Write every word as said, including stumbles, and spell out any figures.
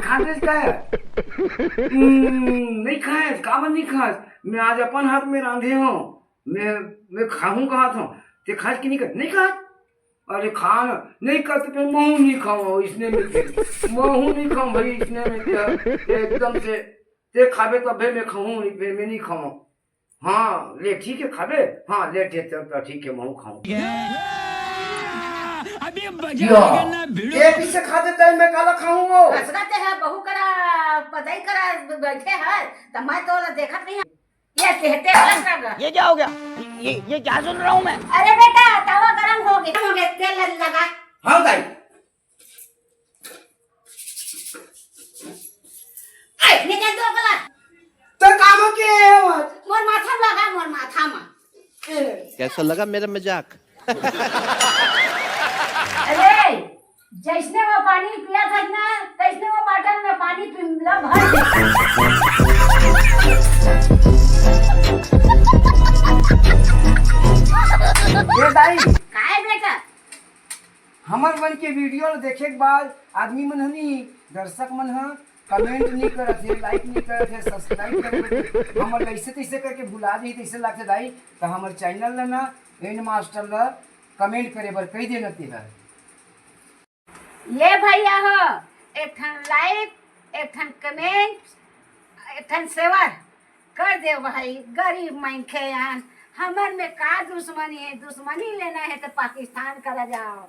खातेस का? हम्म, नहीं खाएस, काबर नहीं खाएस? मैं आज अपन हाथ में रांधे हूँ, मैं मैं खाहूँ कहा था। ते खास कि नहीं कर, नहीं खास? अरे खा ना, नहीं कर तो फिर महू नहीं खाऊँ इसने में के। महू नहीं खाऊँ भाई इसने में के। एकदम से ते खाबे तबे मैं खाऊँ, नहीं फिर मैं नहीं खाऊँ। हाँ ले ठीक है खाबे। हाँ ले ठीक है, तो ठीक है महू खाऊँ। अभी मजा यो, आएगा ना भिड़ो। ये पीछे खाते टाइम में काला खाऊँ वो। कसरत है बहू करा, पदाई करा बैठे है, तो मैं तो देखत नहीं। ये कहते हैं सब। ये क्या हो गया? ये ये क्या सुन रहा हूँ मैं? अरे बेटा, तवा गरम हो गया, हो गया, तेल लगा। हाँ दाई। ए, निकल दो गला। तो काम के है वो? मोर माथा में लगा, मोर माथा में। ए। कैसा लगा मेरा मजाक? अरे, जैसने वो पानी पिया था ना, तैसने वो बाटल में पानी पी ला भर। ये दाई, काय बेटा? हमर मन के वीडियो ल देखे के बाद आदमी मन ह नी, दर्शक मन ह कमेंट नहीं करत हे, लाइक नहीं करत हे, सब्सक्राइब करे बर हमन ल ऐसे तैसे करके भुला जाही, तैसे लागथे दाई। त हमर चैनल ल ना, एंड मास्टर ल कमेंट करे बर कही देना तेहर। ले भैया हो, एक ठन लाइक, एक ठन कमेंट, एक ठन शेयर कर दे भाई। गरीब मनखे यान, हमर में का दुश्मनी है? दुश्मनी लेना है तो पाकिस्तान करा जाओ।